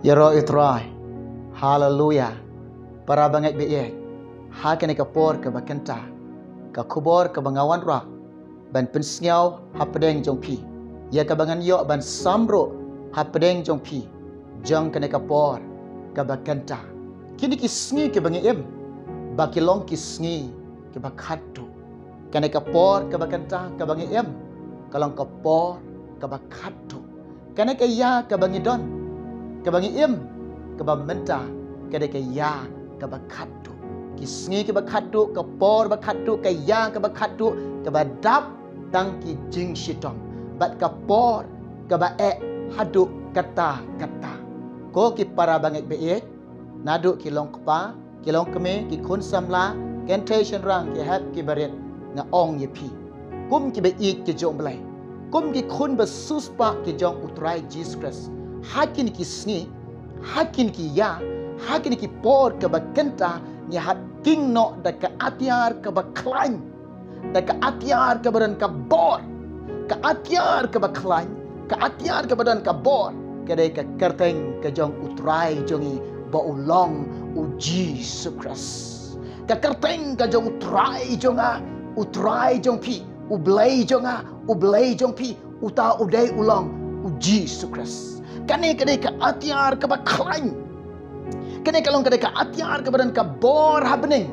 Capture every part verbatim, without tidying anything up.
Ïaroh ïa u Trai. Haleluya. Para bangeit ba ïeit, ha kane ka por kaba kynta, ka khubor kaba nga wanrah ban pynsngew hapdeng jong phi, ïa kaba ngan ïoh ban sam ruh hapdeng jong phi, jong kane ka por kaba kynta. Kine ki sngi kiba ngi im, ba ki long ki sngi kiba khatduh. Kane ka por kaba kynta kaba ngi im, ka long ka por kaba khatduh. Kane ka ïa kaba ngi don, kaba ngi im, kaba mynta, ka dei ka ïa kaba khatduh. Ki sngi kiba khatduh, ka por ba khatduh, ka ïa kaba khatduh, kaba dap tang ki jingshitom bad ka por kaba eh haduh katta katta. Ko ki para bangeit ba ïeit, naduh ki long kpa, ki long kmie, ki khun samla, kynthei shynrang, ki hep ki barit, nga ong ïa phi, kum kiba ïeit ki jong U Blei, kum ki khun ba siewspah ki jong U Trai Jisu Khrist, ha kine ki sngi, ha kine ki ïa, ha kine ki por kaba kynta, ngi hap king noh da ka atiar kaba khlaiñ, da ka atiar kaba don ka bor, ka atiar kaba khlaiñ, ka atiar kaba don ka bor, ka dei ka kyrteng ka jong U Trai jong ngi ba u long U Jisu Khrist. Ka kyrteng ka jong U Trai jong nga, U Trai jong phi, U Blei jong nga, U Blei jong phi, uta u dei u long U Jisu Khrist. Kane ka dei ka atiar kaba khlaiñ. Kane ka long ka dei ka atiar kaba don ka bor ha bneng,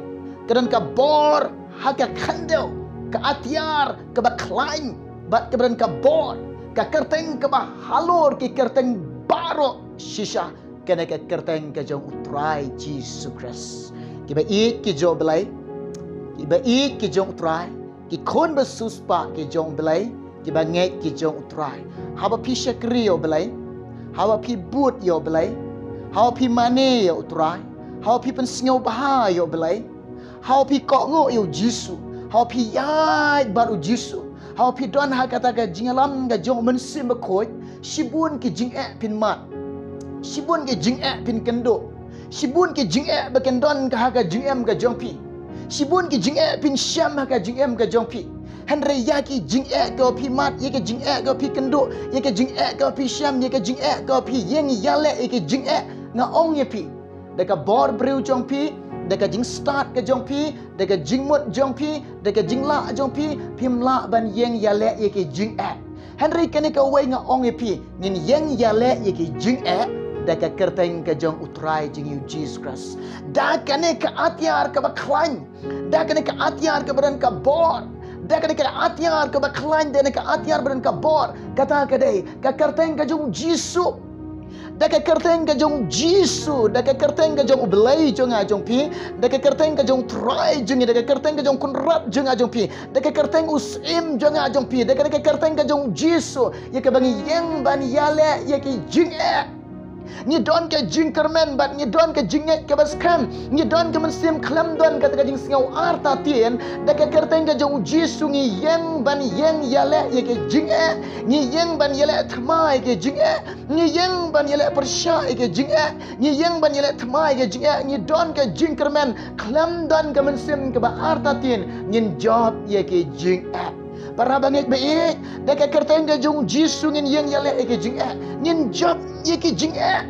ka don ka bor ha ka khyndew, ka atiar kaba khlaiñ bad kaba don ka bor, ka kyrteng kaba halor ki kyrteng baroh shisha, kane ka kyrteng ka jong U Trai Jisu Khrist. Kiba ïeit ki jong U Blei, kiba ïeit ki jong U Trai, ki khun ba siewspah ki jong U Blei, kiba ngeit ki jong U Trai. Haba phi shakri ïa U Blei, haba phi bud ïa U Blei, haba phi mane ïa U Trai, haba phi pynsngewbha ïa U Blei, haba phi kohnguh ïa U Jisu, haba phi ïaid bad U Jisu, haba phi don ha kata ka jingïalam ka jong U Mynsiem Bakhuid, shibun ki jingeh phin mad, shibun ki jingeh phin kynduh, shibun ki jingeh ba kin don ka ha ka jingim ka jong phi, shibun ki jingeh phin shem ha ka jingim ka jong phi. Hynrei ïa ki jingeh kaba phi mad, ïa ki jingeh kaba phi kynduh, ïa ki jingeh kaba phi shem, ïa ki jingeh kaba phi ïeng ïaleh, ïa ki jingeh, nga ong ïa phi, da ka bor briew jong phi, da ka jingstad ka jong phi, da ka jingmut jong phi, da ka jinglah jong phi, phim lah ban ïeng ïaleh ïa ki jingeh. Hynrei kane kawei nga ong ïa phi, ngin ïeng ïaleh ïa ki jingeh da ka kyrteng ka jong U Trai jong ngi U Jisu Khrist. Da kane ka atiar kaba khlaiñ, da kane ka atiar kaba don ka bor, da kane ka atiar kaba khlaiñ, da kane ka atiar ba don ka bor, kata ka dei ka kyrteng ka jong U Jisu. Da ka kyrteng ka jong U Jisu, da ka kyrteng ka jong U Blei jong nga jong phi, da ka kyrteng ka jong U Trai jong ngi, da ka kyrteng ka jong U Kynrad jong nga jong phi, da ka kyrteng U Syiem jong nga jong phi, da ka, da ka kyrteng ka jong U Jisu, ïa kaba ngi ïeng ban ïaleh ïa ki jingeh. Ngi don ka jingkyrmen bad ngi don ka jingngeit kaba skhem, ngi don ka mynsiem khlem don kata ka jingsngew artatien, da ka kyrteng ka jong U Jisu ngi ïeng ban ïeng ïaleh ïa ki jingeh, ngi ïeng ban ïaleh thma ïa ki jingeh, ngi ïeng ban ïaleh pyrshah ïa ki jingeh, ngi ïeng ban ïaleh thma ïa ki jingeh, ngi don ka jingkyrmen, khlem don ka mynsiem kaba artatien, ngin jop ïa ki jingeh. Para bangeit ba ïeit, da ka kyrteng ka jong U Jisu ngin ïeng ïaleh ïa ki jingeh, ngin jop ïa ki jingeh.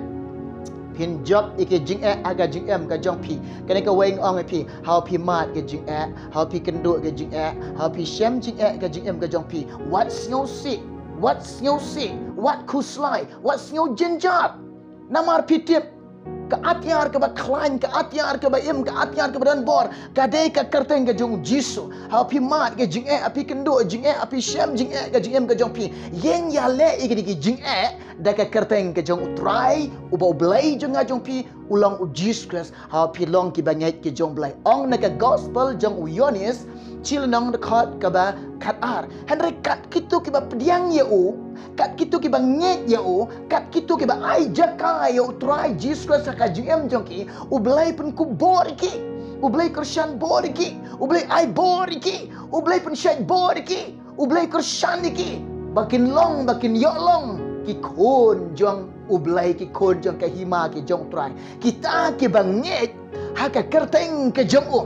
Phin jop ïa ki jingeh ha ka jingim ka jong phi. Kane kawei nga ong ïa phi, haba phi mad ka jingeh, haba phi kynduh ka jingeh, haba phi shem jingeh ka jingim ka jong phi, wat sngewsih, wat sngewsih, wat khuslai, wat sngew jynjar. Namar phi tip, ka atiar kaba khlaiñ, ka atiar kaba im, ka atiar kaba don bor, ka dei ka kyrteng ka jong U Jisu. Haba phi mad ka jingeh, haba phi kynduh jingeh, haba phi shem jingeh ka jingim ka jong phi, ïeng ïaleh ïa kine ki jingeh da ka kyrteng ka jong U Trai, uba U Blei jong nga jong phi u long U Jisu Khrist. Haba phi long kiba ngeit ki jong U Blei. Ong na ka gospel jong u Ïoannis, chi lynnong, dkhot kaba khatar. Hynrei kat kito kiba pdiang ïa u, kat kito kiba ngeit ïa u, kat kito kiba ai jaka ïa U Trai Jisu Khrist ha ka jingim jong ki, U Blei pynkhuid bor ïa ki, U Blei kyrshan bor ïa ki, U Blei ai bor ïa ki, U Blei pynshait bor ïa ki, U Blei kyrshan ïa ki, ba kin long, ba kin ïoh long ki khun jong U Blei, ki khun jong ka hima ka jong U Trai. Kita kiba ngeit ha ka kyrteng ka jong u,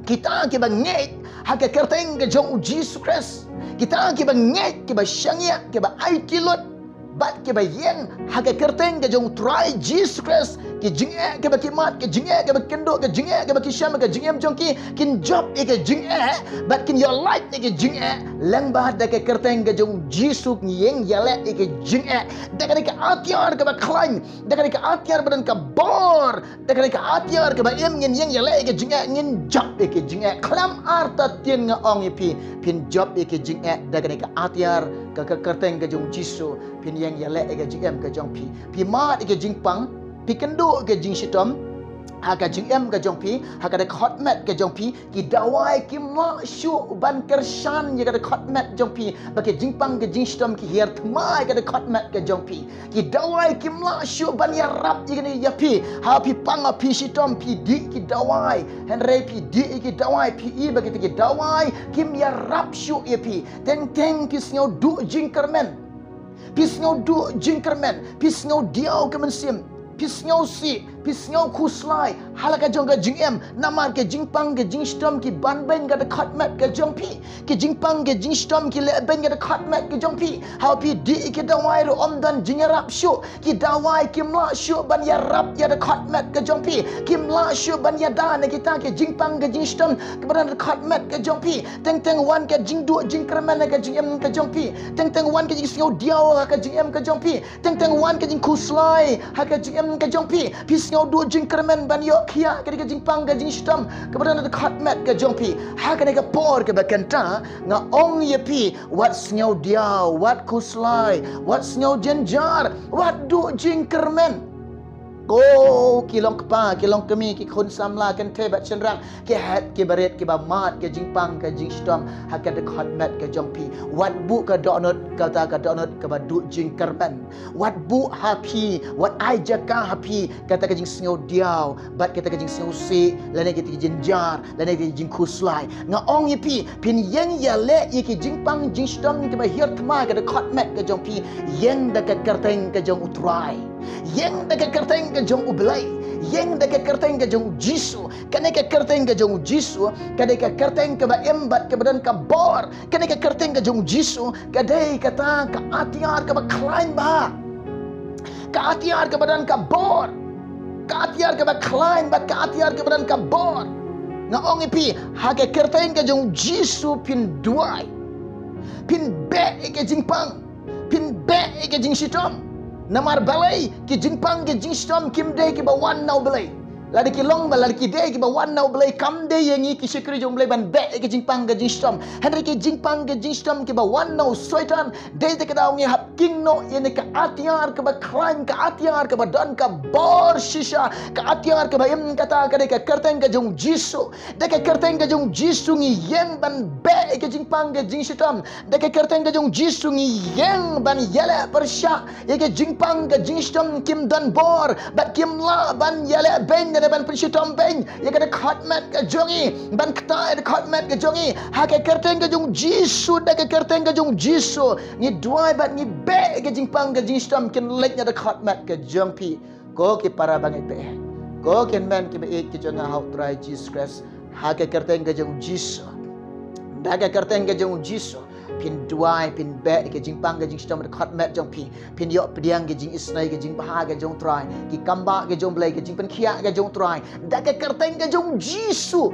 kita kiba ngeit ha ka kyrteng ka jong U Jisu Khrist, kita kiba ngeit, kiba shaniah, kiba aiti lut, bad kiba ïeng ha ka kyrteng ka jong u Trai Jisu Khrist, ki jingeh kiba ki mad, ki jingeh kiba ki kynduh, ki jingeh kiba ki shem ha ka jingim jong ki, kin jop ïa ka jingeh bad kin ïoh lait na ka jingeh. Lyngba da ka kyrteng ka jong u Jisu ngi ïeng ïaleh ïa ka jingeh da kane ka atiar kaba khlaiñ, da kane ka atiar ba don ka bor, da kane ka atiar kaba im, ngin ïeng ïaleh ïa ka jingeh, ngin jop ïa ka jingeh. Khlem artatien nga ong ïa phi, phin jop ïa ka jingeh da kane ka atiar, ka, ka kyrteng ka jong u Jisu. Phin ïeng ïaleh ïa ka jingim ka jong phi. Phi mad ïa ka jingpang, phi kynduh ïa ka jingshitom ha ka jingim ka jong phi, ha ka dkhot met ka jong phi. Ki dawai kim lah shuh ban kyrshan ïa ka dkhot met jong phi, ba ka jingpang ka jingshitom ki hiar thma ïa ka dkhot met ka jong phi. Ki dawai kim lah shuh ban ïarap ïa kane ïa phi. Ha phi pang, ha phi shitom, phi dih ki dawai, hynrei phi dih ïa ki dawai, phi i ba kita ki dawai kim ïarap shuh ïa phi. Teng teng phi sngew duh jingkyrmen, phi sngew duh jingkyrmen, phi sngew diaw ka mynsiem, phi sngew sih, phi sngew khuslai ha la ka jong ka jingim, namar ka jingpang ka jingshitom ki ban beiñ ka dkhot met ka jong phi. Ki jingpang ki jingshitom ki leh beiñ ïa ka dkhot met ka jong phi. Haba phi dih ïa ki dawai ruh ym don jingïarap shuh. Ki dawai kim lah shuh ban ïarap ïa ka dkhot met ka jong phi. Kim lah shuh ban ïada na kita ki jingpang ki jingshitom kiba don ha ka dkhot met ka jong phi. Teng teng wan ka jingduh jingkyrmen ha ka jingim ka jong phi. Teng teng wan ka jingsngew diaw ha ka jingim ka jong phi. Teng teng wan ka jingkhuslai ha ka jingim ka jong phi. Phi sngew duh jingkyrmen ban ïoh khiah ïa ka jingpang ka jingshitom kaba don ha ka dkhot met ka jong phi. Ha kane ka por kaba kynta nga ong ïa phi, wat sngew diaw, wat khuslai, wat sngew jynjar, wat duh jingkyrmen. Ko ki long kpa, ki long kmie, ki khun samla, kynthei bad shynrang, ki heh ki barit, kiba mad ka jingpang ka jingshitom ha ka dkhot met ka jong phi. Wat buh ka dohnud, kata ka dohnud kaba duh jingkyrmen. Wat buh ha phi, wat ai jaka ha phi kata ka jingsngew diaw bad kata ka jingsngew sih, lane kata ka jynjar, lane kata ka jingkhuslai. Nga ong ïa phi, phin ïeng ïaleh ïa ki jingpang jingshitom kiba hiar thma ha ka dkhot met ka jong phi. Ïeng da ka kyrteng ka jong u Trai. Ïeng da ka kyrteng ka jong u Blei. Ïeng da ka kyrteng ka jong u Jisu. Kane ka kyrteng ka jong u Jisu ka dei ka kyrteng kaba im bad kaba don ka bor. Kane ka kyrteng ka jong u Jisu ka dei kata ka atiar kaba khlaiñ bha, ka atiar kaba don ka bor, ka atiar kaba khlaiñ bad ka atiar kaba don ka bor. Nga ong ïa phi, ha ka kyrteng ka jong u Jisu phin duwai, phin beh ïa ka jingpang, phin beh ïa ka jingshitom. Namar balei? Ki jingpang ki jingshitom kim dei kiba wan na u Blei. Lada ki long ba, lada ki dei kiba wan na u Blei, kam dei ïa ngi ki shakri jong u Blei ban beh ïa ki jingpang ki jingshitom. Hynrei ki jingpang ki jingshitom kiba wan na u Soitan, dei te ka daw ngi hap king noh ïa kane ka atiar kaba khlaiñ, ka atiar kaba don ka bor shisha, ka atiar kaba im, kata ka dei ka kyrteng ka jong u Jisu. Da ka kyrteng ka jong u Jisu ngi ïeng ban beh ïa ki jingpang ki jingshitom. Da ka kyrteng ka jong u Jisu ngi ïeng ban ïaleh pyrshah ïa ki jingpang ki jingshitom kim don bor bad kim lah ban ïaleh beiñ, lane ban pynshitom beiñ ïa ka dkhot met ka jong ngi, ban ktah ïa ka dkhot met ka jong ngi. Ha ka kyrteng ka jong u Jisu, da ka kyrteng ka jong u Jisu ngi duwai bad ngi beh ïa ki jingpang ki jingshitom kin leit na ka dkhot met ka jong phi. Ko ki para bangeit, ko ki hynmen kiba ïeit ki jong nga ha u Trai Jisu Khrist, ha ka kyrteng ka jong u Jisu, da ka kyrteng ka jong u Jisu phin duwai, phin beh ïa ki jingpang ki jingshitom ha ka dkhot met jong phi. Phin ïoh pdiang ki jingisynei, ki jingbha ka jong u Trai, ki kambah ka jong u Blei, ki jingpynkhiah ka jong u Trai, da ka kyrteng ka jong u Jisu,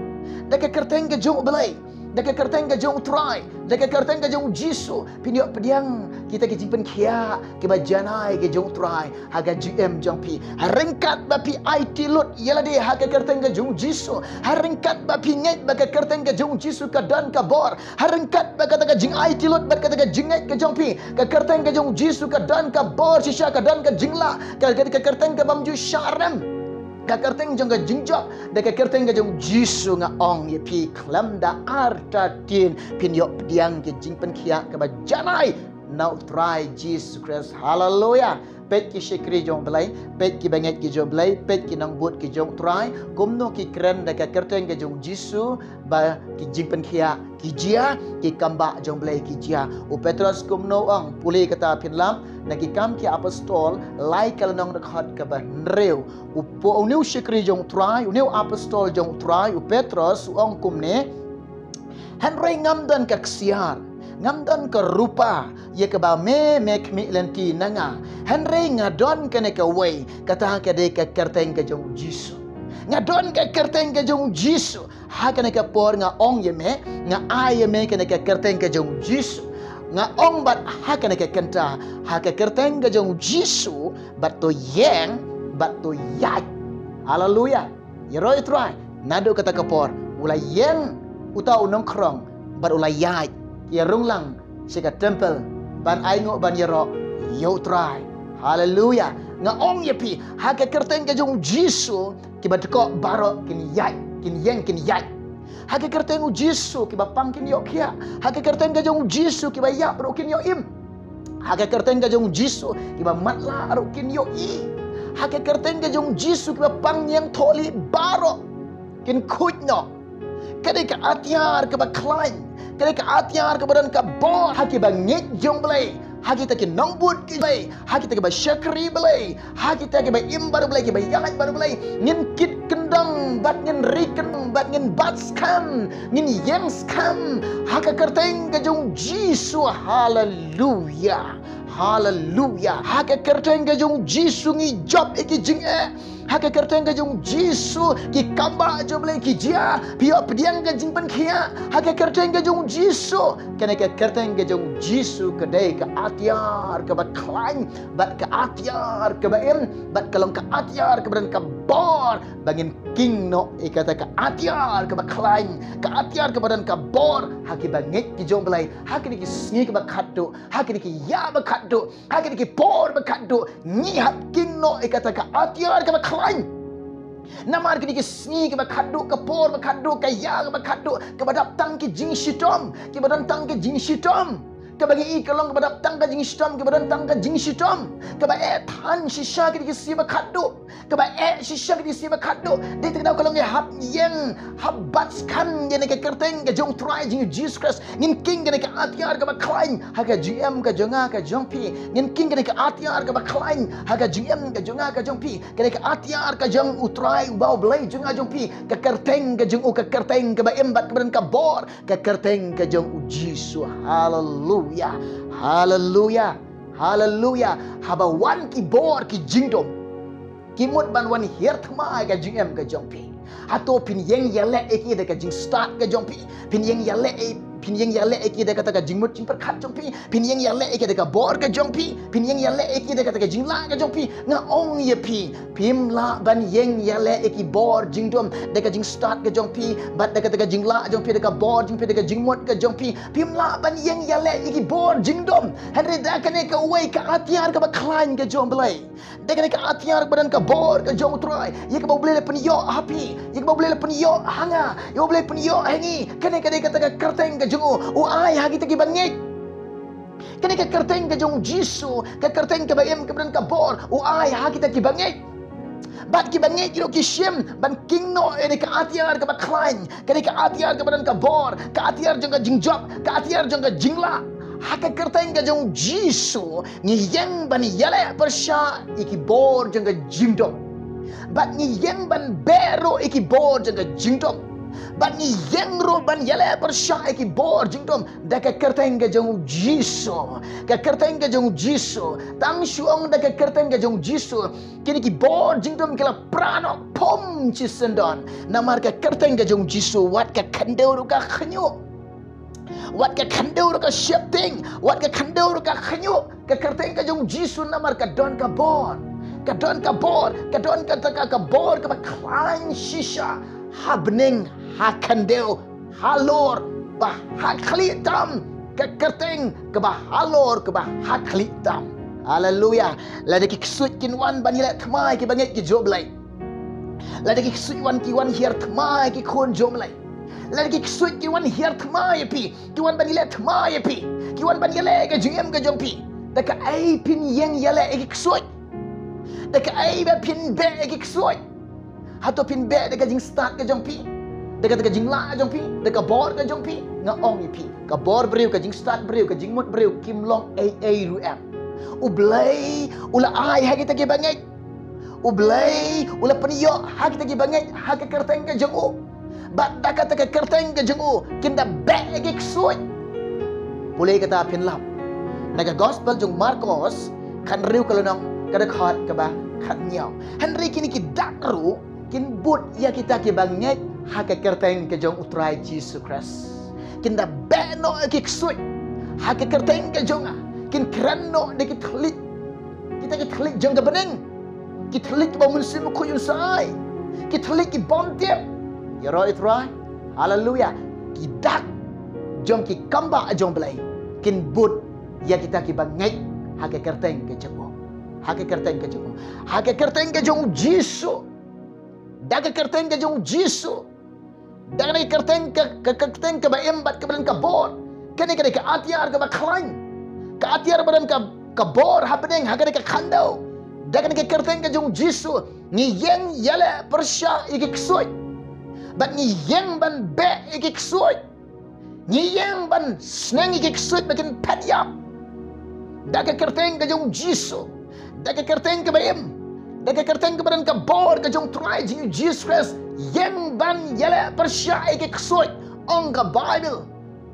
da ka kyrteng ka jong u Blei, da ka kyrteng ka jong u Trai, da ka kyrteng ka jong u Jisu phin ïoh pdiang kita ki jingpynkhiah kiba janai ka jong u Trai ha ka jingim jong phi. Ha ryngkat ba phi aiti lut ïa lade ha ka kyrteng ka jong u Jisu, ha ryngkat ba phi ngeit ba ka kyrteng ka jong u Jisu ka don ka bor, ha ryngkat ba kata ka jingaiti lut bad kata ka jingngeit ka jong phi, ka kyrteng ka jong u Jisu ka don ka bor shisha, ka don ka jinglah, ka, ka, ka kyrteng ka bym ju shah rem, ka kyrteng jong ka jingjop. Da ka kyrteng ka jong u Jisu nga ong ïa phi, khlem da artatien phin ïoh pdiang ki jingpynkhiah kiba janai na u Trai Jisu Khrist. Haleluya. Peit ki shakri jong u Blei, peit ki bangeit ki jong u Blei, peit ki nongbud ki jong u Trai, kumno ki kren da ka kyrteng ka jong u Jisu ba ki jingpynkhiah ki jia, ki kambah jong u Blei ki jia. U Petros kumno u ong? Pule kata phin lap na Ki Kam ki Apostol lai ka lynnong, dkhot kaba hynriew. U po, une u shakri jong u Trai, une u apostol jong u Trai, u Petros, u ong kumne: Hynrei ngam don ka ksiar, Ngam don ka rupa ïa kaba me me khmih lynti na nga, hynrei nga don kane kawei, kata ka dei ka kyrteng ka jong u Jisu. Nga don ka kyrteng ka jong u Jisu. Ha kane ka por nga ong ïa me, nga ai ïa me kane ka kyrteng ka jong u Jisu. Nga ong bad ha kane ka kynta, ha ka kyrteng ka jong u Jisu, bad to ïeng, bad to ïaid. Haleluya. Ïaroh ïa u Trai, naduh kata ka por u la ïeng uta u nongkhrong bad u la ïaid ïa rung lang sha ka templ ban ainguh ban ïaroh ïa u Trai. Haleluya. Nga ong ïa phi, ha ka kyrteng ka jong u Jisu, kiba dkoh baroh kin ïaid, kin ïeng kin ïaid. Ha ka kyrteng u Jisu, kiba pang kin ïoh khiah. Ha ka kyrteng ka jong u Jisu, kiba ïap ruh kin ïoh im. Ha ka kyrteng ka jong u Jisu, kiba matlah ruh kin ïohi. Ha ka kyrteng ka jong u Jisu, kiba pang ñiangthohlieh baroh kin khuid noh. Ka dei ka atiar kaba khlaiñ, ka dei ka atiar kaba don ka bor ha kiba ngeit jong Blei, ha kita ki nongbud ki Blei, ha kita kiba shakri Blei, ha kita kiba im bad u Blei, kiba ïaid bad u Blei. Ngin kit kyndong bad ngin ri kyndong bad ngin bat skhem, ngin ïeng skhem ha ka kyrteng ka jong u Jisu. Haleluya. Haleluya. Ha ka kyrteng ka jong u Jisu ngi jop ïa ki jingeh. Ha ka kyrteng ka jong u Jisu ki kambah jong Blei ki jia. Phi ïoh pdiang ka jingpynkhiah ha ka kyrteng ka jong u Jisu. Kane ka kyrteng ka jong u Jisu ka dei ka atiar kaba khlaiñ bad ka atiar kaba im bad ka long ka atiar kaba don ka bor ba ngin king noh ïa kata ka atiar kaba khlaiñ, ka atiar kaba don ka bor ha kiba ngeit ki jong Blei ha kine ki sngi kaba khatduh, ha kine ki ïa ba khatduh, ha kine ki por ba khatduh. Ngi hap king noh ïa kata ka atiar kaba khlaiñ. Namar kine ki sngi kiba khatduh, ka por ba khatduh, ka ïa kaba khatduh, kaba dap tang ki jingshitom, kiba don tang ki jingshitom. Kaba ngi i ka long kaba dap tang ka jingshitom, kaba don tang ka jingshitom, kaba eh than shisha kine ki sngi ba khatduh, kaba eh shisha kine ki sngi ba khatduh. Dei te ka daw ka long ngi hap ïeng, hap bat skhem ïa kane ka kyrteng ka jong u Trai jong ngi u Jisu Khrist. Ngin king kane ka atiar kaba khlaiñ ha ka jingim ka jong nga ka jong phi. Ngin king kane ka atiar kaba khlaiñ ha ka jingim ka jong nga ka jong phi. Kane ka atiar ka jong u Trai uba u Blei jong nga jong phi, ka kyrteng ka jong u, ka kyrteng kaba im bad kaba don ka bor, ka kyrteng ka jong u Jisu. Haleluya. Haleluya. Haleluya. Haba wan ki bor ki jingdum, ki mut ban wan hiar thma ïa ka jingim ka jong phi. Hato phin ïeng ïaleh ïa ki da ka jingstad ka jong phi? Phin ïeng ïaleh ïa, phin ïeng ïaleh ïa ki da kata ka jingmut jingpyrkhat jong phi? Phin ïeng ïaleh ïa ki da ka bor ka jong phi? Phin ïeng ïaleh ïa ki da kata ka jinglah ka jong phi? Nga ong ïa phi, phim lah ban ïeng ïaleh ïa ki bor jingdum da ka jingstad ka jong phi bad da kata ka jinglah jong phi, da ka bor jong phi, da ka jingmut ka jong phi. Phim lah ban ïeng ïaleh ïa ki bor jingdum. Hynrei da kane kawei ka atiar kaba khlaiñ ka jong u Blei, da kane ka atiar kaba don ka bor ka jong u Trai, ïa kaba u Blei la pynïoh ha phi, ïa kaba u Blei la pynïoh ha nga, ïa kaba u Blei pynïoh ha ngi. Kane ka dei kata ka kyrteng ka jong u, u ai ha kita kiba ngeit. Kane ka kyrteng ka jong u Jisu, ka kyrteng kaba im kaba don ka bor, u ai ha kita kiba ngeit. Bad kiba ngeit ruh ki shim ban king noh ïa kane ka atiar kaba khlaiñ, kane ka atiar kaba don ka bor, ka atiar jong ka jingjop, ka atiar jong ka jinglah. Ha ka kyrteng ka jong u Jisu ngi ïeng ban ïaleh pyrshah ïa ki bor jong ka jingdum. Bad ngi ïeng ban beh ruh ïa ki bor jong ka jingdum. Bad ngi ïeng ruh ban ïaleh pyrshah ïa ki bor jingdum da ka kyrteng ka jong u Jisu. Ka kyrteng ka jong u Jisu. Tang shu ong da ka kyrteng ka jong u Jisu, kine ki bor jingdum ki la pra noh pum shisyndon. Namar ka kyrteng ka jong u Jisu, wat ka khyndew ruh ka khñiuh, wat ka khyndew ruh ka sheptieng, wat ka khyndew ruh ka khñiuh. Ka kyrteng ka jong u Jisu namar ka don ka bor. Ka don ka bor, ka don kata ka, ka bor kaba khlaiñ shisha ha bneng, ha khyndew, halor bad ha khlieh tam. Ka kyrteng kaba halor, kaba ha khlieh tam. Haleluya. Lada ki ksuid kin wan ban ïaleh thma ïa kiba ngeit ki jong u Blei. Lada ki ksuid wan, ki wan hiar thma ïa ki khun jong u Blei. Lada ki ksuid ki wan hiar thma ïa phi, ki wan ban ïaleh thma ïa phi, ki wan ban ïaleh ka jingim ka jong phi, da kaei phin ïeng ïaleh ïa ki ksuid? Da kaei ba phin beh ïa ki ksuid? Hato phin beh da ka jingstad ka jong phi, da kata ka jinglah ka jong phi, da ka bor ka jong phi? Nga ong ïa phi, ka bor briew, ka jingstad briew, ka jingmut briew kim long ei ei ruh em. U Blei u la ai ha kita kiba ngeit. U Blei u la pynïoh ha kita kiba ngeit ha ka kyrteng ka jong u. Bad da kata ka kyrteng ka jong u kin da beh ïa ki ksuid. Pule kata phin lap na ka gospel jong Markos, khathynriew ka lynnong, ka dkhot kaba khathynñiew. Hynrei kine ki dak ruh kin bud ïa kita kiba ngeit ha ka kyrteng ka jong U Trai Jisu Khrist. Kin da beh noh ïa ki ksuid ha ka kyrteng ka jong nga. Kin kren noh da ki thylliej, kita ki thylliej jong ka bneng, ki thylliej kiba u Mynsiem Bakhuid un sa ai, ki thylliej ki bym tip. Ïaroh ïa U Trai. Haleluya. Ki dak jong ki kambah jong U Blei kin bud ïa kita kiba ngeit ha ka kyrteng ka jong u. Ha ka kyrteng ka jong u. Ha ka kyrteng ka jong u Jisu. Da ka kyrteng ka jong u Jisu. Da kane ka kyrteng ka, ka, ka kyrteng kaba im bad kaba don ka bor. Kane ka dei ka atiar kaba khlaiñ. Ka atiar ba don ka, ka bor hapdeng ha kane ka khyndew. Da kane ka kyrteng ka jong u Jisu ngi ïeng ïaleh pyrshah ïa ki ksuid. Bad ngi ïeng ban beh ïa ki ksuid. Ngi ïeng ban sneng ïa ki ksuid ba kin phet ïap. Da ka kyrteng ka jong u Jisu. Da ka kyrteng kaba im. Da ka kyrteng kaba don ka bor ka jong U Trai jong ngi U Jisu Khrist. Ïeng ban ïaleh pyrshah ïa ki ksuid. Ong ka Baibl.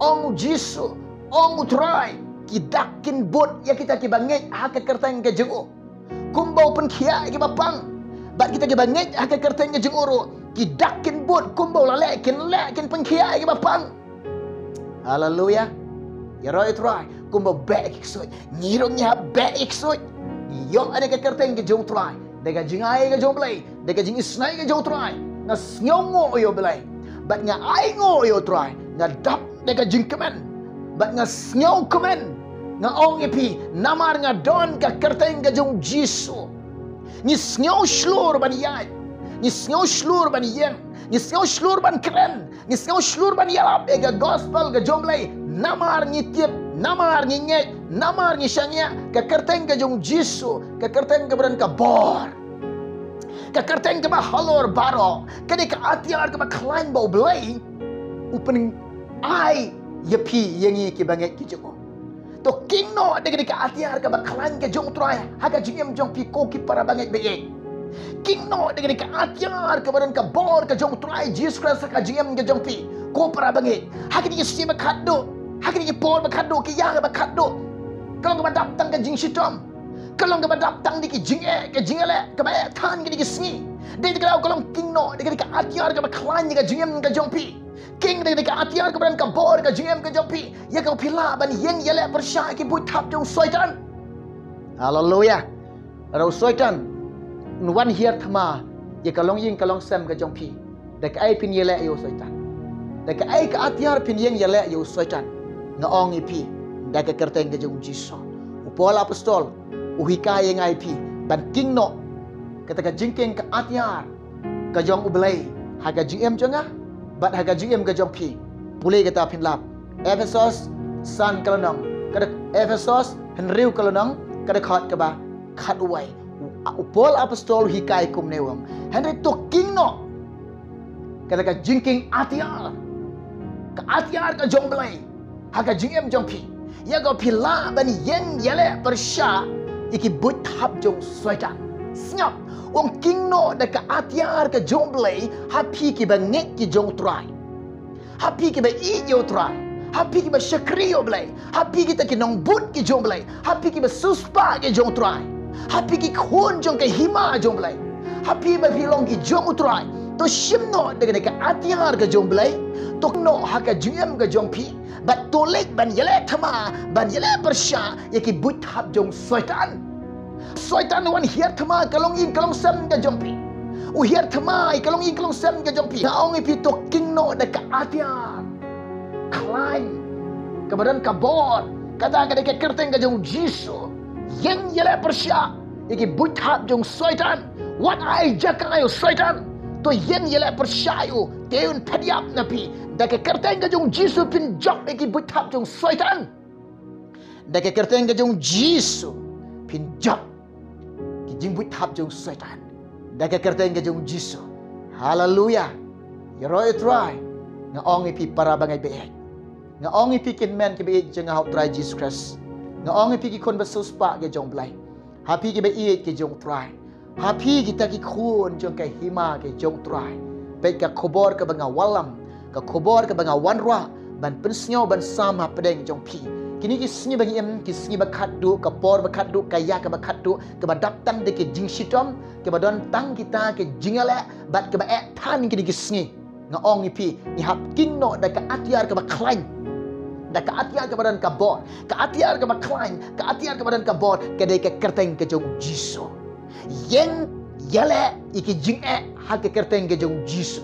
Ong u Jisu. Ong U Trai. Ki dak kin bud ïa kita kiba ngeit ha ka kyrteng ka jong u. Kumba u pynkhiah ïa kiba pang. Bad kita kiba ngeit ha ka kyrteng ka jong u ruh, ki dak kin bud, kumba u la leh kin leh, kin pynkhiah ïa kiba pang. Haleluya. Ïaroh ïa U Trai. Kumba u beh ïa ki ksuid, ngi ruh ngi hap beh ïa ki ksuid. Ngi ïoh ïa ka kyrteng ka jong U Trai. Da ka jingai ka jong U Blei, da ka jingisynei ka jong U Trai, nga sngewnguh ïa U Blei. Bad nga ainguh ïa U Trai. Nga dap da ka jingkmen. Bad nga sngewkmen. Nga ong ïa phi, namar nga don ka kyrteng ka jong u Jisu. Ngi sngew shlur ban ïaid. Ngi sngew shlur ban ïeng. Ngi sngew shlur ban kren. Ngi sngew shlur ban ïalap ïa ka gospel ka jong U Blei. Namar ngi tip, namar ngi ngeit, namar ngi shaniah ka kyrteng ka jong u Jisu, ka kyrteng kaba don ka bor. Ka kyrteng kaba halor baroh, ka dei ka atiar kaba khlaiñ ba U Blei u pyn-, ai ïa phi ïa ngi kiba ngeit ki jong u. To king noh da ka dei ka atiar kaba khlaiñ ka jong U Trai ha ka jingim jong phi ko ki para bangeit bangeit. King noh da ka dei ka atiar kaba don ka bor ka jong U Trai Jisu Khrist ha ka jingim ka jong phi ko para bangeit. Ha kine ki sngi ba khatduh, ha kine ki por ba khatduh, ki ïa ba khatduh. Ka long kaba dap tang ka jingshitom. Ka long kaba dap tang da ki jingeh, ka jingeh leh, kaba eh than kine ki sngi. Dei da ka long king noh da ka dei ka atiar kaba khlaiñ ka jingim ka jong phi. King da ka dei ka atiar kaba don ka bor ka jingim ka jong phi. Ïa ka phi lah ban ïeng ïaleh pyrshah ki buit thap jong u Soitan. Haleluya. Lada u Soitan un wan hiar thma ïa ka longïing ka longsem ka jong phi, da kaei phin ïaleh ïa u Soitan? Da kaei ka atiar phin ïeng ïaleh ïa u Soitan? Nga ong ïa phi, da ka kyrteng ka jong u Jisu. U Paul apostol u hikai ïa nga ïa phi ban king noh kata ka jingking ka atiar ka jong U Blei ha ka jingim jong nga bad ha ka jingim ka jong phi. Pule kata phin lap. Ephesos san ka lynnong, ka dkhot, Ephesos hynriew ka lynnong, ka dkhot kaba khatwei. U, u Paul apostol u hikai kumne, u ong, hynrei to king noh kata ka jingking atiar, ka atiar ka jong U Blei ha ka jingim jong phi. Ïa ka phi lah ban ïeng ïaleh pyrshah ïa ki buit thap jong u Soitan. Sngap, u ong king noh da ka atiar ka jong U Blei ha phi kiba ngeit ki jong U Trai. Ha phi kiba ïeit ïa U Trai. Ha phi kiba shakri ïa U Blei. Ha phi kita ki nongbud ki jong U Blei. Ha phi kiba siewspah ki jong U Trai. Ha phi ki khun jong ka hima jong U Blei. Ha phi ba phi long ki jong U Trai. To shim noh da ka dei ka atiar ka jong U Blei. To noh ha ka jingim ka jong phi. Bad to leit ban ïaleh thma, ban ïaleh pyrshah ïa ki buit thap jong u Soitan. Soitan u wan hiar thma ka longïing ka longsem ka jong phi. U hiar thma ïa ka longïing ka longsem ka jong phi. Nga ong ïa phi to king noh da ka atiar khlaiñ kaba don ka bor. Kata ka dei ka kyrteng ka jong u Jisu. Ïeng ïaleh pyrshah ïa ki buit thap jong u Soitan. Wat ai jaka ïa u Soitan. To ïeng ïaleh pyrshah ïa u. Te un phet ïap na phi. Da ka kyrteng ka jong u Jisu phin jop ïa ki buit thap jong u Soitan. Da ka kyrteng ka jong u Jisu phin jop ki jingbuit thap jong u Soitan. Da ka kyrteng ka jong u Jisu. Haleluya. Ïaroh ïa u Trai. Nga ong ïa phi para bangeit baieit. Nga ong ïa phi ki hynmen kiba ïeit jong nga ha u Trai Jisu Khrist. Nga ong ïa phi ki khun ba siewspah ki jong u Blei. Ha phi kiba ïeit ki jong u Trai. Ha phi kita ki khun jong ka hima ki jong u Trai. Peit ka khubor kaba nga wallam, ka khubor kaba nga wanrah ban pynsngew ban sam hapdeng jong phi. Kine ki sngi ba ngi im, ki sngi ba khatduh, ka por ba khatduh, ka ïa kaba khatduh, kaba dap tang da ki jingshitom, kaba don tang kita ki jingïaleh, bad kaba eh than kine ki sngi. Nga ong ïa phi, ngi hap king noh da ka atiar kaba khlaiñ, da ka atiar kaba don ka bor, ka atiar kaba khlaiñ, ka atiar kaba don ka bor, ka dei ka kyrteng ka jong u Jisu. Ïeng ïaleh ïa ki jingeh ha ka kyrteng ka jong u Jisu.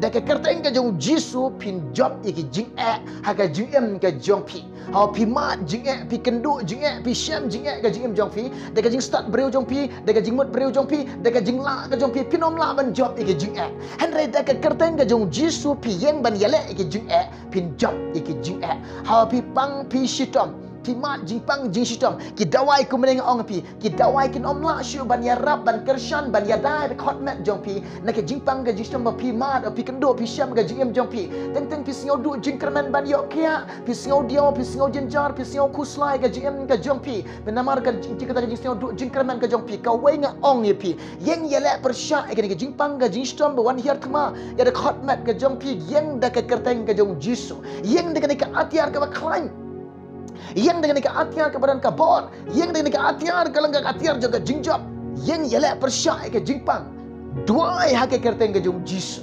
Da ka kyrteng ka jong u Jisu phin jop ïa ki jingeh ha ka jingim ka jong phi. Haba phi mad jingeh, phi kynduh jingeh, phi shem jingeh ka jingim jong phi, da ka jingstad briew jong phi, da ka jingmut briew jong phi, da ka jinglah ka jong phi, phin ym lah ban jop ïa ki jingeh. Hynrei da ka kyrteng ka jong u Jisu phi ïeng ban ïaleh ïa ki jingeh, phin jop ïa ki jingeh. Haba phi pang phi shitom, phi mad jingpang jingshitom, ki dawai kumne nga ong ïa phi, ki dawai kin ym lah shuh ban ïarap, ban kyrshan, ban ïada ïa ka khot met jong phi na ka jingpang ka jingshitom ba phi mad, phi kynduh, phi shem ka jingim jong phi. Teng teng phi sngew duh jingkyrmen ban ïoh khiah, phi sngew diaw, phi sngew jynjar, phi sngew khuslai ka jingim ka jong phi. Namar ka jing, kata ka jingsngew duh jingkyrmen ka jong phi, kawei nga ong ïa phi, ïeng ïaleh pyrshah ïa kane ka jingpang ka jingshitom ba wan hiar thma ïa ka khot met ka jong phi, ïeng da ka kyrteng ka jong u Jisu. Ïeng da kane ka atiar kaba khlaiñ. Ïeng da kane ka atiar kaba don ka bor. Ïeng da kane ka atiar ka long ka atiar jong ka jingjop. Ïeng ïaleh pyrshah ïa ka jingpang. Duwai ha ka kyrteng ka jong u Jisu.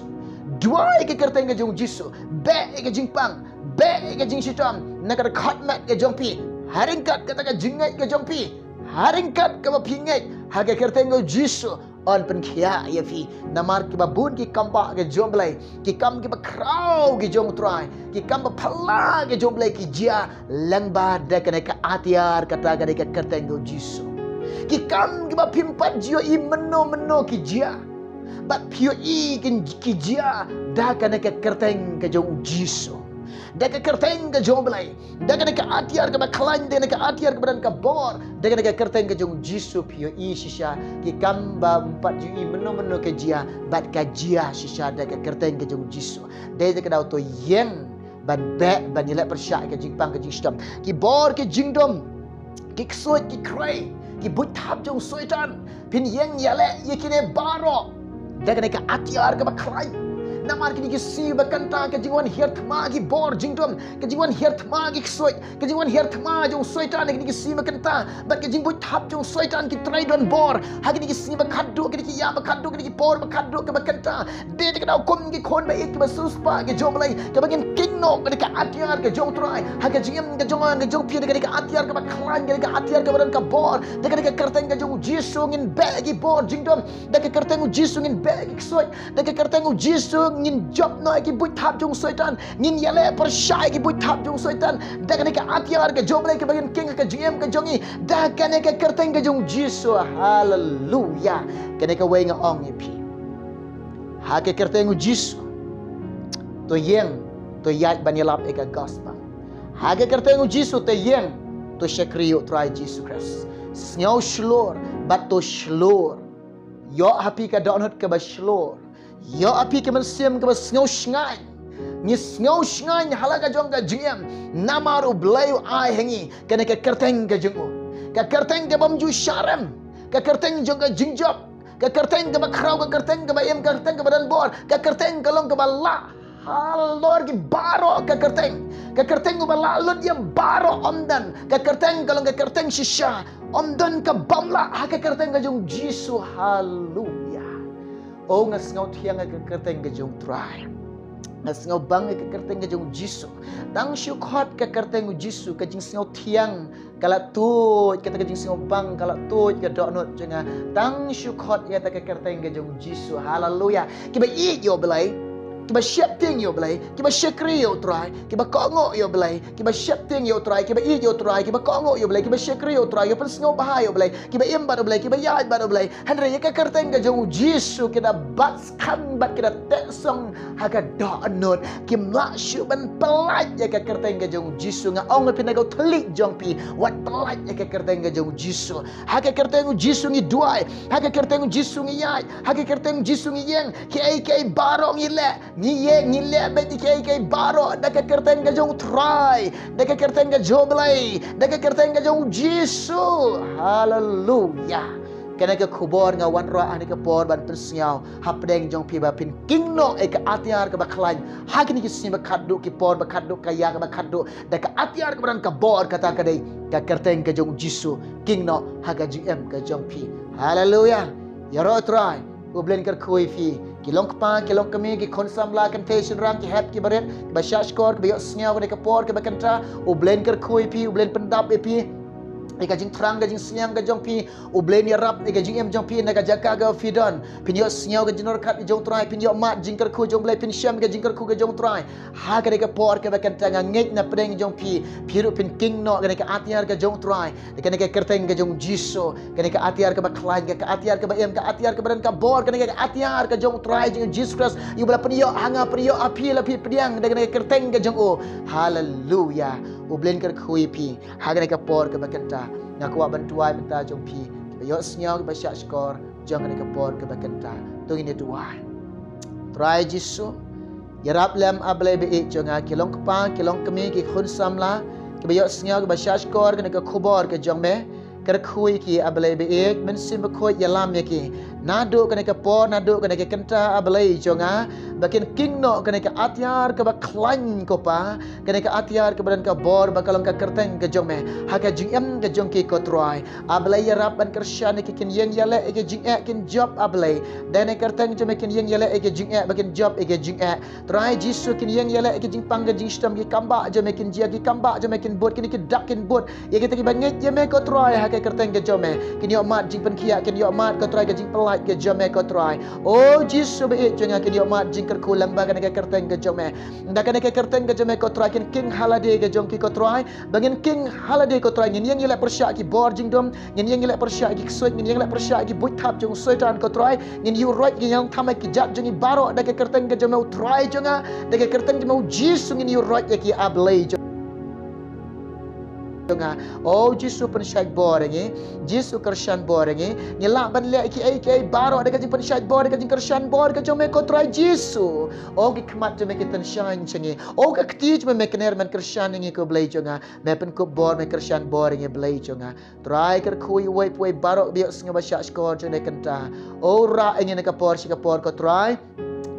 Duwai ha ka kyrteng ka jong u Jisu. Beh ïa ka jingpang, beh ïa ka jingshitom na ka khot met ka jong phi. Ha ryngkat kata ka jingngeit ka jong phi, ha ryngkat kaba phi ngeit, ha ka kyrteng ka jong u Jisu yn pynkhiah ïa phi. Namar kiba bun ki kambah ka jong u Blei, ki kam kiba khraw ki jong u Trai, ki kam ba phylla ki jong u Blei ki jia lyngba da kane ka atiar kata ka dei ka kyrteng ka jong u Jisu. Ki kam kiba phim pat ju ïohi mynno mynno ki jia, bad phi ïohi ki, ki jia da kane ka kyrteng ka jong u Jisu. Da ka kyrteng ka jong u Blei, da kane ka atiar kaba khlaiñ, da kane ka atiar kaba don ka bor, da kane ka kyrteng ka jong u Jisu phi ïohi shisha ki kam ba phim pat ju ïohi mynno mynno ka jia, bad ka jia shisha da ka kyrteng ka jong u Jisu. Dei da ka daw to ïeng ban beh, ban ïaleh pyrshah ïa ka jingpang ka jingshitom. Ki bor ki jingdum, ki ksuid ki khrei, ki buit thap jong u Soitan, phin ïeng ïaleh ïa kine baroh da kane ka atiar kaba khlaiñ. Namar kine ki sngi ba kynta ka jingwan hiar thma ki bor jingdum, ka jingwan hiar thma ki ksuid, ka jingwan hiar thma jong u Soitan ha kine ki sngi ba kynta, bad ka jingbuit thap jong u Soitan ki trei don bor ha kine ki sngi ba khatduh, kine ki ïa ba khatduh, kine ki por ba khatduh kaba kynta. Dei da ka daw kum ki khun ba ïeit kiba siewspah ki jong u Blei, kaba ngin king noh da ka atiar ka jong u Trai ha ka jingim ka jong nga ka jong phi, da ka atiar kaba khlaiñ, da ka atiar kaba don ka bor, da ka kyrteng ka jong u Jisu ngin beh ki bor jingdum, da ka kyrteng u Jisu ngin beh ki ksuid, da ka kyrteng u Jisu ngin jop noh ki buit thap jong u Soitan, ngin ïaleh pyrshah ki buit thap jong u Soitan da ka atiar ka jong u Blei kaba ngin king ha ka jingim ka jong ngi, da ka kyrteng ka jong u Jisu. Haleluya. Kane kawei nga ong ïa phi, ha ka kyrteng u Jisu to ïeng, to ïaid ban ïalap ïa ka gospel. Ha ka kyrteng u Jisu to ïeng, to shakri ïa u Trai Jisu Khrist. Sngew shlur bad to shlur. Ïoh ha phi ka dohnud kaba shlur. Ïoh ha phi ka mynsiem kaba sngew shngaiñ. Ngi sngew shngaiñ ha la ka jong ka jingim, namar u Blei u ai ha ngi kane ka kyrteng ka jong u, ka kyrteng ka bym ju shah rem, ka kyrteng jong ka jingjop, ka kyrteng kaba khraw, ka kyrteng kaba im, ka kyrteng kaba don bor, ka kyrteng ka long kaba lah halor ki baroh ka kyrteng. Ka kyrteng uba lah lut ïa baroh ym don, ka kyrteng ka long ka kyrteng shisha, ym don kaba ym lah ha ka kyrteng ka jong u Jisu. Haleluya. O, nga sngew thiang ha ka kyrteng ka jong u Trai. Nga sngew bang ha ka kyrteng ka jong u Jisu. Tang shu khot ka kyrteng u Jisu, ka jingsngew thiang ka la tuid, kata ka jingsngew bang ka la tuid ka dohnud jong nga. Tang shu khot ïa kata ka kyrteng ka jong u Jisu. Haleluya. Kiba ïeit ïa u Blei, kiba sheptieng ïa u Blei, kiba shakri ïa u Trai, kiba kohnguh ïa u Blei, kiba sheptieng ïa u Trai, kiba ïeit ïa u Trai, kiba kohnguh ïa u Blei, kiba shakri ïa u Trai, kiba pynsngewbha ïa u Blei, kiba im bad u Blei, kiba ïaid bad u Blei. Hynrei ïa ka kyrteng ka jong u Jisu ki da bat skhem bad ki da teh song ha ka dohnud. Kim lah shuh ban pyllait ïa ka kyrteng ka jong u Jisu. Nga ong ïa phi na ka thylliej jong phi, wat pyllait ïa ka kyrteng ka jong u Jisu. Ha ka kyrteng u Jisu ngi duwai, ha ka kyrteng u Jisu ngi ïaid, ha ka kyrteng u Jisu ngi ïeng. Kiei kiei baroh ngi leh, ngi ïeng, ngi leh beit ïa kiei kiei baroh da ka kyrteng ka jong u Trai, da ka kyrteng ka jong u Blei, da ka kyrteng ka jong u Jisu. Haleluya. Kane ka khubor nga wanrah ha kane ka por ban pynsngew hapdeng jong phi ba phin king noh ïa ka atiar kaba khlaiñ ha kine ki sngi ba khatduh, ki por ba khatduh, ka ïa kaba khatduh, da ka atiar kaba don ka bor. Kata ka dei ka kyrteng ka jong u Jisu. King noh ha ka jingim ka jong phi. Haleluya. Ïaroh Trai, U Blei un kyrkhu ïa phi. Ki long kpa, ki long kmie, ki khun samla, kynthei shynrang, ki hep ki barit, kiba shahshkor, kiba ïohsngew ha kane ka por kaba kynta, U Blei un kyrkhu ïa phi, U Blei un pyndap ïa phi ïa ka jingthrang, ka jingsliang ka jong phi. U Blei un ïarap ïa ka jingim jong phi na ka jaka kaba phi don. Phin ïohsngew ka jingdonkam jong U Trai, phin ïohmad jingkyrkhu jong U Blei, phin shem ka jingkyrkhu ka jong U Trai. Ha kane ka por kaba kynta nga ngeit na pdeng jong phi, phi ruh phin king noh kane ka atiar ka jong U Trai. Kane ka kyrteng ka jong u Jisu, kane ka atiar kaba khlaiñ, ka atiar kaba im, ka atiar kaba don ka bor, kane ka atiar ka jong U Trai jong u Jisu Khrist. Ïa U Blei pynïoh ha nga, pynïoh ha phi, la phi pdiang da kane ka kyrteng ka jong u. Haleluya. U Blei un kyrkhu ïa phi ha kane ka por kaba kynta. Nga kwah ban duwai mynta jong phi, kiba ïohsngew, kiba shahshkor jong kane ka por kaba kynta. To ngin ïa duwai. Trai Jisu, ïarap lem A Blei ba ïeit jong nga, ki long kpa, ki long kmie, ki khun samla, kiba ïohsngew, kiba shahshkor kane ka khubor ka jong me. Kyrkhu ïa ki A Blei ba ïeit, Mynsiem Bakhuid ïalam ïa ki. Naduh kane ka por, naduh kane ka kynta A Blei jong nga, ba kin king noh kane ka atiar kaba khlaiñ ko Pa, kane ka atiar kaba don ka bor ba ka long ka kyrteng ka jong me ha ka jingim ka jong ki ko Trai. A Blei ïarap ban kyrshan ïa ki, kin ïeng ïaleh ïa ki jingeh, kin jop A Blei. Da kane ka kyrteng jong me kin ïeng ïaleh ïa ki jingeh, ba kin jop ïa ki jingeh. Trai Jisu, kin ïeng ïaleh ïa ki jingpang ka jingshitom, ki kambah jong me kin jia, ki kambah jong me kin bud, kine ki dak kin bud. Ïa kita kiba ngeit ïa me ko Trai ha ka kyrteng ka jong me, kin ïohmad jingpynkhiah, kin ïohmad ko Trai ka jingpyllait ka jong me ko Trai. O Jisu ba ïeit jong nga, kin ïohmad jingkyrkhu lyngba kane ka kyrteng ka jong me. Da kane ka kyrteng ka jong me ko Trai, kin king ha lade ka jong ki ko Trai. Ba ngin king ha lade ko Trai, ngin ïeng ïaleh pyrshah ki bor jingdum, ngin ïeng ïaleh pyrshah ki ksuid, ngin ïeng ïaleh pyrshah ki buit thap jong u Soitan ko Trai. Ngin ïuh roit, ngin ïeng tham ïa ki jait jong ngi baroh da ka kyrteng ka jong me U Trai jong nga, da ka kyrteng jong me U Jisu ngin ïuh roit ïa ki A Blei jong nga. O Jisu pynshait bor ïa ngi, Jisu kyrshan bor ïa ngi. Ngi lah ban leh kiei kiei baroh da ka jingpynshait bor, da ka jingkyrshan bor ka jong me ko Trai Jisu. O ki khmat jong me ki tynshaiñ sha ngi. O ka kti jong me me kner ban kyrshan ïa ngi ko Blei jong nga. Me pynkup bor, me kyrshan bor ïa ngi Blei jong nga. Trai kyrkhu ïa uwei pa uwei baroh ba ïohsngew ba shahshkor jong kane ka kynta. O rah ïa ngi na ka por sha ka por ko Trai,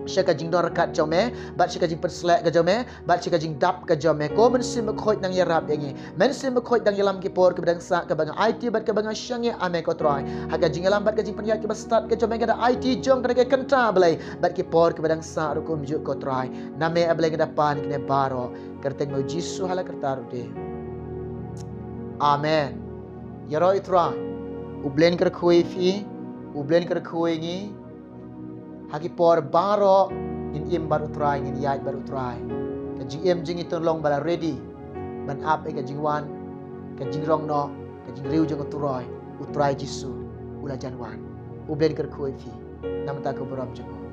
sha ka jingdon ryngkat jong me, bad sha ka jingpynsleh ka jong me, bad sha ka jingdap ka jong me. Ko Mynsiem Bakhuid nang ïarap ïa ngi. Mynsiem Bakhuid dang ïalam ki por kiba dang sah, kaba nga aiti bad kaba nga shaniah ha me ko Trai. Ha ka jingïalam bad ka jingpynïaid kiba stad ka jong me, nga da aiti jong kane ka kynta Blei, bad ki por kiba dang sah ruh kumjuh ko Trai. Na me A Blei nga da pan kine baroh. Kyrteng me U Jisu ha la karta ruh te. Amen. Ïaroh ïa U Trai. U Blei un kyrkhu ïa phi, U Blei un kyrkhu ïa ngi. Ha ki por baroh ngin im bad U Trai, ngin ïaid bad U Trai. Ka jingim jong ngi to long ba la ready ban ap ïa ka jingwan, ka jingrong noh, ka jingriewspah jong U Trai. U Trai Jisu u la jan wan. U Blei un kyrkhu ïa phi. Namar ka burom jong u.